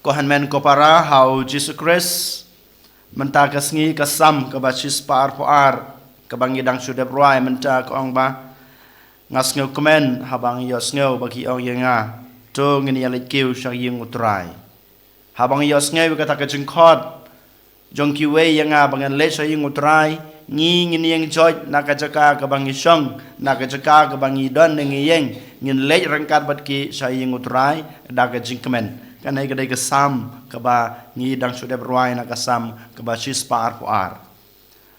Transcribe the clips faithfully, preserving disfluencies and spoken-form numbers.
Ko hynmen ko para ha u Jisu Khrist, mynta ka sngi ka Salm kaba shispah arphew ar, kaba ngi dang shu dep rwai mynta ka ong ba, nga sngewkmen haba ngi ïohsngew ba ki ong ïa nga, to ngin ïa leit kiew sha ïing u Trai. Haba ngi ïohsngew ïa kata ka jingkhot jong kiwei ïa nga ba ngan leit sha ïing u Trai, ngi ngin ïeng joit na ka jaka kaba ngi shong, na ka jaka kaba ngi don ne ngi ïeng, ngin leit ryngkat bad ki sha ïing u Trai da ka jingkmen. Kane ka dei ka Salm kaba ngi dang shu dep rwai na ka Salm kaba shispah arphew ar.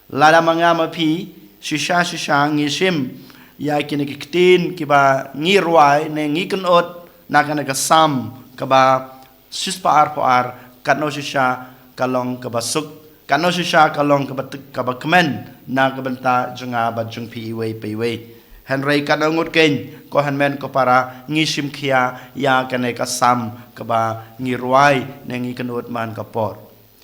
Lada ma nga ma phi, shisha shisha ngi shim ïa kine ki ktien kiba ngi rwai ne ngi kynnoh na kane ka Salm kaba shispah arphew ar, katno shisha ka long kaba suk, katno shisha ka long kaba t-, kaba kmen na ka bynta jong nga bad jong phi iwei pa iwei. Hynrei katno ngut keiñ, ko hynmen ko para, ngi shim khia ïa kane ka Salm kaba ngi rwai ne ngi kynnoh man ka por.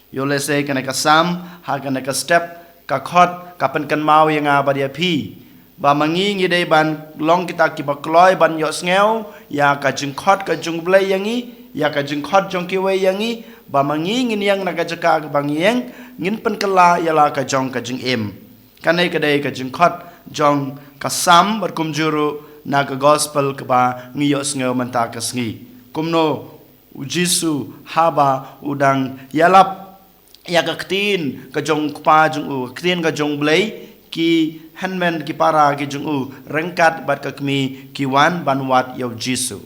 Ïoh lehse kane ka Salm, ha kane ka step, ka khot, ka pynkynmaw ïa nga bad ïa phi ba ma ngi ngi dei ban long kita kiba kloi ban ïohsngew ïa ka jingkhot ka jong u Blei ïa ngi, ïa ka jingkhot jong kiwei ïa ngi, ba ma ngi ngin ïeng na ka jaka kaba ngi ïeng, ngin pynkylla ïa la ka jong ka jingim. Kane ka dei ka jingkhot jong ka Salm bad kumjuh ruh na ka Gospel kaba ngi ïohsngew mynta ka sngi. Kumno u Jisu haba u dang ïalap ïa ka ktien ka jong u Kpa jong u, ka ktien ka jong u Blei, ki hynmen ki para ki jong u ryngkat bad ka kmie ki wan ban wad ïa u Jisu.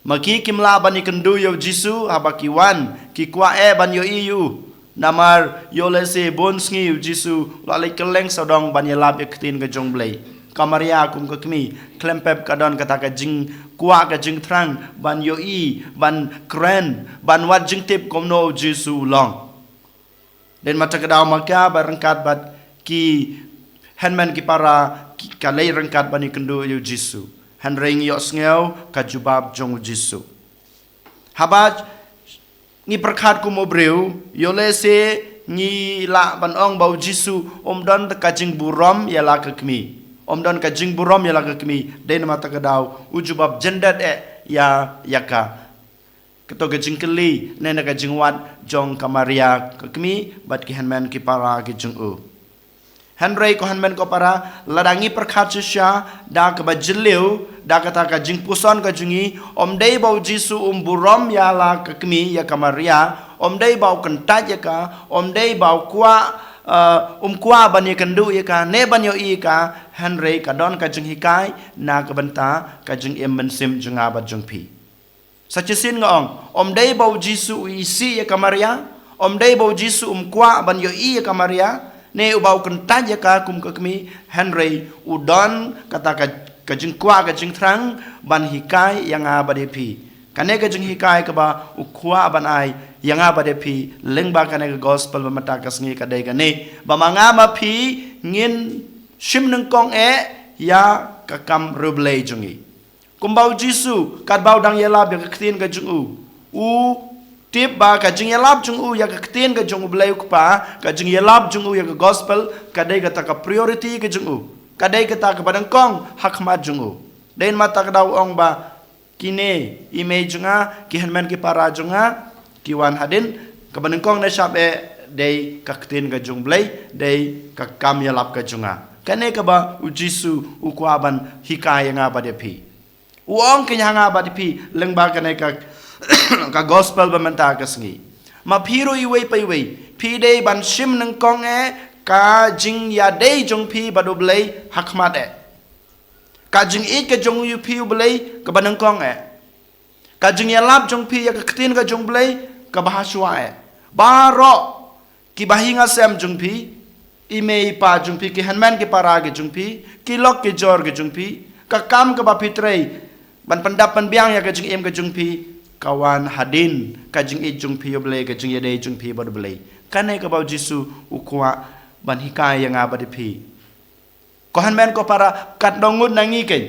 Ma ki kim lah ban ïakynduh ïa u Jisu, haba ki wan ki kwah eh ban ïohi ïa u. Namar ïoh lehse bun sngi u Jisu u la leit kylleng sawdong ban ïalap ïa ka ktien ka jong u Blei. Ka Maria kum ka kmie, khlem pep ka don kata ka jingkwah ka jingthrang ban ïohi, ban kren, ban wad jingtip kumno u Jisu u long. Dei namar kata ka daw ma ka ba ryngkat bad ki hynmen ki para ki, ka leit ryngkat ban ïakynduh ïa u Jisu. Hynrei ngi ïohsngew ka jubab jong u Jisu. Haba ngi pyrkhat kum u briew, ïoh lehse ngi lah ban ong ba u Jisu um don ka jingburom ïa la ka kmie. Um don ka jingburom ïa la ka kmie, dei namar kata ka daw u jubab jyndet eh ïa, ïa ka. Kato ka jingkylli ne na ka jingwad jong ka Maria ka kmie bad ki hynmen ki para ki jong u. Hynrei ko hynmen ko para, lada ngi pyrkhat shisha da kaba jylliew, da kata ka jingpuson ka jong ngi, um dei ba u Jisu um burom ïa la ka kmie, ïa ka Maria, um dei ba u kyntait ïa ka, um dei ba u kwah, eh, um kwah ban ïakynduh ïa ka ne ban ïohi ïa ka, hynrei ka don ka jinghikai na ka bynta ka jingim mynsiem jong nga bad jong phi. Sa shisien nga ong, um dei ba u Jisu u isih ïa ka Maria, um dei ba u Jisu um kwah ban ïohi ïa ka Maria, ne uba u kyntait ïa ka kum ka kmie, hynrei u don kata ka, ka jingkwah ka jingthrang ban hikai ïa nga bad ïa phi. Kane ka jinghikai kaba u kwah ban ai ïa nga bad ïa phi, lyngba kane ka Gospel ba mynta ka sngi ka dei kane, ba ma nga ma phi ngin shim nyngkong eh ïa ka kam riewblei jong ngi. Kumba u Jisu, katba u dang ïalap ïa ka ktien ka jong u, u tip ba ka jingïalap jong u ïa ka ktien ka jong u Blei u Kpa, ka jingïalap jong u ïa ka Gospel, ka dei kata ka priority ka jong u, ka dei kata kaba nyngkong ha khmat jong u. Dei namar kata ka daw u ong ba, kine i mei jong nga, ki hynmen ki para jong nga, ki wan hadien, kaba nyngkong ne shap eh dei ka ktien ka jong u Blei, dei ka kam ïalap ka jong nga. Kane kaba u Jisu u kwah ban hikai ïa nga bad ïa phi. U ong keiñ ha nga bad ïa phi, lyngba kane ka, ka Gospel ba mynta ka sngi. Ma phi ruh iwei pa iwei, phi dei ban shim nyngkong eh ka jingïadei jong phi bad u Blei ha khmat eh. Ka jingïeit ka jong u ïa phi u Blei kaba nyngkong eh. Ka jingïalap jong phi ïa ka ktien ka jong u Blei kaba hashwa eh. Baroh kiba hi nga sem jong phi, i mei i pa jong phi, ki hynmen ki para ki jong phi, ki lok ki jor ki jong phi, ka kam kaba phi trei ban pyndap pynbiang ïa ka jingim ka jong phi, ka wan hadien ka jingïeit jong phi ïa u Blei, ka jingïadei jong phi bad u Blei. Kane kaba u Jisu u kwah ban hikai ïa nga bad ïa phi. Ko hynmen ko para, katno ngut na ngi keiñ,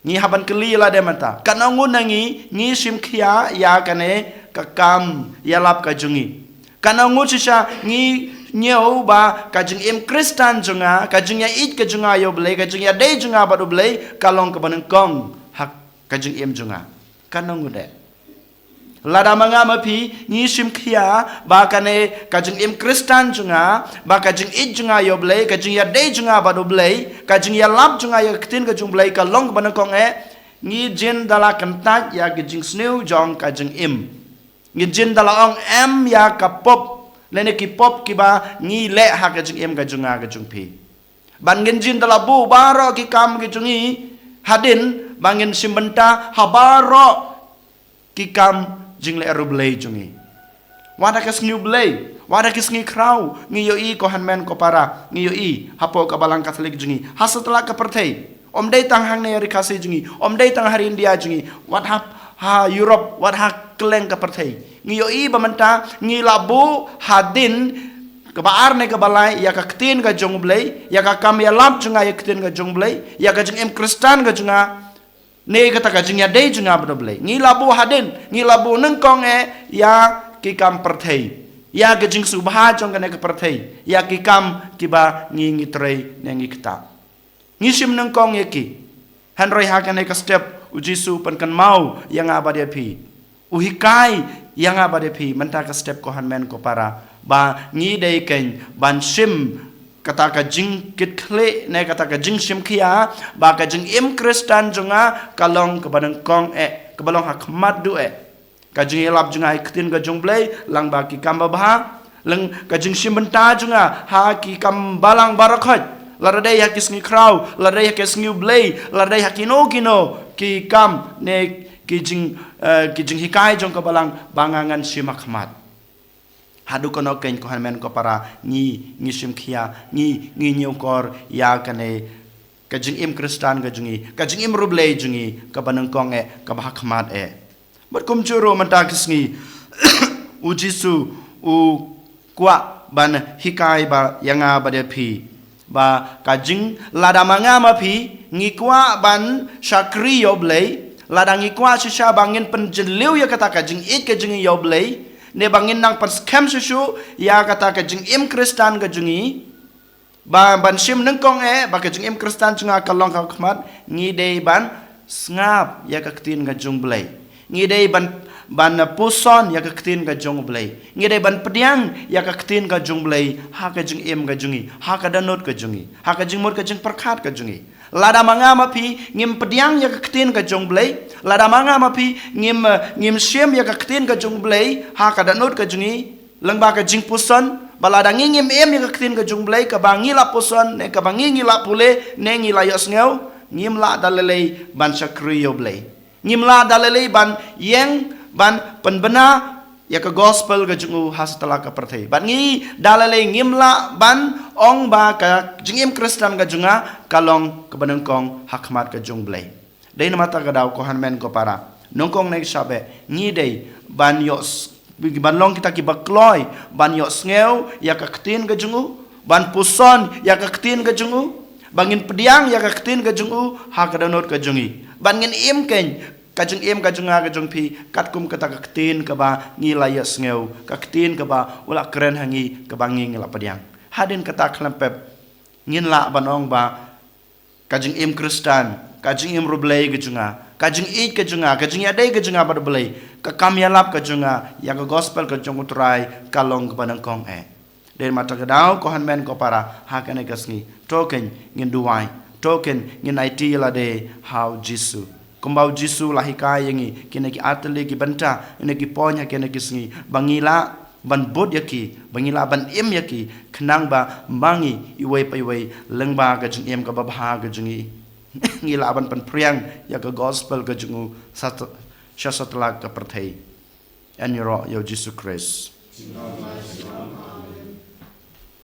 ngi hap ban kylli lade mynta, katno ngut na ngi ngi shim khia ïa kane ka kam ïalap ka jong ngi? Katno ngut shisha ngi ñiew ba ka jingim Khristan jong nga, ka jingïaieit ka jong nga ïa u Blei, ka jingïadei jong nga bad u Blei, ka long kaba nyngkong ha ka jingim jong nga? Katno ngut eh? Lada ma nga ma phi ngi shim khia ba kane ka jingim Khristan jong nga, ba ka jingïeit jong nga ïa U Blei, ka jingïadei jong nga bad U Blei, ka jingïalap jong nga ïa ka ktien ka jong U Blei ka long kaba nyngkong eh, ngi jin da la kyntait ïa ka jingsniew jong ka jingim. Ngi jin da la ong em ïa ka pop lane ki pop kiba ngi leh ha ka jingim ka jong nga ka jong phi. Ban ngin jin da la buh baroh ki kam ki jong ngi hadien, ba ngin shim bynta ha baroh ki kam jingleh riewblei jong ngi. Wat ha ka sngi U Blei, wat ha ka sngi khraw, ngi ïohi ko hynmen ko para, ngi ïohi hapoh ka balang Katholik jong ngi, ha satlak ka pyrthei. Ym dei tang hangne ha ri Khasi jong ngi, ym dei tang ha ri India jong ngi, wat ha, ha Europe, wat ha kylleng ka pyrthei. Ngi ïohi ba mynta ngi la buh hadien kaba ar ne kaba lai ïa ka ktien ka jong U Blei, ïa ka kam ïalap jong nga ïa ka ktien ka jong U Blei, ïa ka jingim Khristan ka jong nga, ne kata ka jingïadei jong nga bad U Blei. Ngi la buh hadien, ngi la buh nyngkong eh ïa ki kam pyrthei, ïa ka jingsngewbha jong kane ka pyrthei, ïa ki kam kiba ngi, ngi trei ne ngi ktah. Ngi shim nyngkong ïa ki. Hynrei ha kane ka step U Jisu u pynkynmaw ïa nga bad ïa phi, u hikai ïa nga bad ïa phi mynta ka step ko hynmen ko para, ba ngi dei kein ban shim kata ka jingkitkhlieh ne kata ka jingshim khia ba ka jingim Khristan jong nga ka long kaba nyngkong eh, kaba long ha khmat duh eh. Ka jingïalap jong nga ïa ka ktien ka jong U Blei lyngba ki kam babha, lyngba ka jingshim bynta jong nga ha ki kam balang baroh khoit, lada dei ha ki sngi khraw, lada dei ha ki sngi U Blei, lada dei ha kino kino ki kam ne ki jing, eh, ki jinghikai jong ka balang, ba nga ngan shim ha khmat. Haduh kano kein ko hynmen ko para, ngi, ngi shim khia, ngi, ngi ñiewkor ïa kane ka jingim Khristan ka jong ngi, ka jingim riewblei jong ngi kaba nyngkong eh, kaba ha khmat eh. Bad kumjuh ruh mynta ka sngi U Jisu u kwah ban hikai ba ïa nga bad ïa phi, ba ka jing, lada ma nga ma phi ngi kwah ban shakri ïa U Blei, lada ngi kwah shisha ba ngin pynjylliew ïa kata ka jingïeit ka jong ngi ïa U Blei, ne ba ngin nang pynskhem shuh shuh ïa kata ka jingim Khristan ka jong ngi, ba ban shim nyngkong eh ba ka jingim Khristan jong nga ka long ha khmat, ngi dei ban sngap ïa ka ktien ka jong U Blei. Ngi dei ban, ban puson ïa ka ktien ka jong U Blei. Ngi dei ban pdiang ïa ka ktien ka jong U Blei ha ka jingim ka jong ngi, ha ka dohnud ka jong ngi, ha ka jingmut ka jingpyrkhat ka jong ngi. Lada ma nga ma phi ngim pdiang ïa ka ktien ka jong U Blei, lada ma nga ma phi ngim, eh, ngim shim ïa ka ktien ka jong U Blei ha ka dohnud ka jong ngi, lyngba ka jingpuson, ba lada ngi ngim im ïa ka ktien ka jong U Blei kaba ngi la puson ne kaba ngi, ngi la pule ne ngi la ïohsngew, ngim lah da lei lei ban shakri ïa U Blei. Ngim lah da lei lei ban ïeng ban pynbna ïa ka gospel ka jong U ha satlak ka pyrthei. Bad ngi da lei lei ngim lah ban ong ba ka jingim Khristan ka jong nga ka long kaba nyngkong ha khmat ka jong U Blei. Dei namar kata ka daw ko hynmen ko para, nyngkong ne shaba ngi dei ban ïoh s-, ban long kita kiba kloi ban ïohsngew ïa ka ktien ka jong U, ban puson ïa ka ktien ka jong U, ba ngin pdiang ïa ka ktien ka jong U ha ka dohnud ka jong ngi, ban ngin im kein ka jingim ka jong nga ka jong phi katkum kata ka ktien kaba ngi la ïohsngew, ka ktien kaba U la kren ha ngi, kaba ngi, ngi la pdiang. Hadien kata khlem pep ngin lah ban ong ba ka jingim Khristan, ka jingim riewblei ka jong nga, ka jingïeit ka jong nga, ka jingïadei ka jong nga bad U Blei, ka kam ïalap ka jong nga ïa ka gospel ka jong U Trai ka long kaba nyngkong eh. Dei namar kata ka daw ko hynmen ko para, ha kane ka sngi to kein ngin duwai, to kein ngin aiti ïa lade ha U Jisu. Kumba U Jisu u la hikai ïa ngi, kine ki artylli ki bynta, kine ki point ha kine ki sngi, ba ngi lah ban bud ïa ki, ba ngi lah ban im ïa ki, khnang ba ma ngi iwei pa iwei lyngba ka jingim kaba bha ka jong ngi, ngi lah ban pynphriang ïa ka gospel ka jong U sha, sha satlak ka pyrthei. Ïaroh ïa U Jisu Khrist.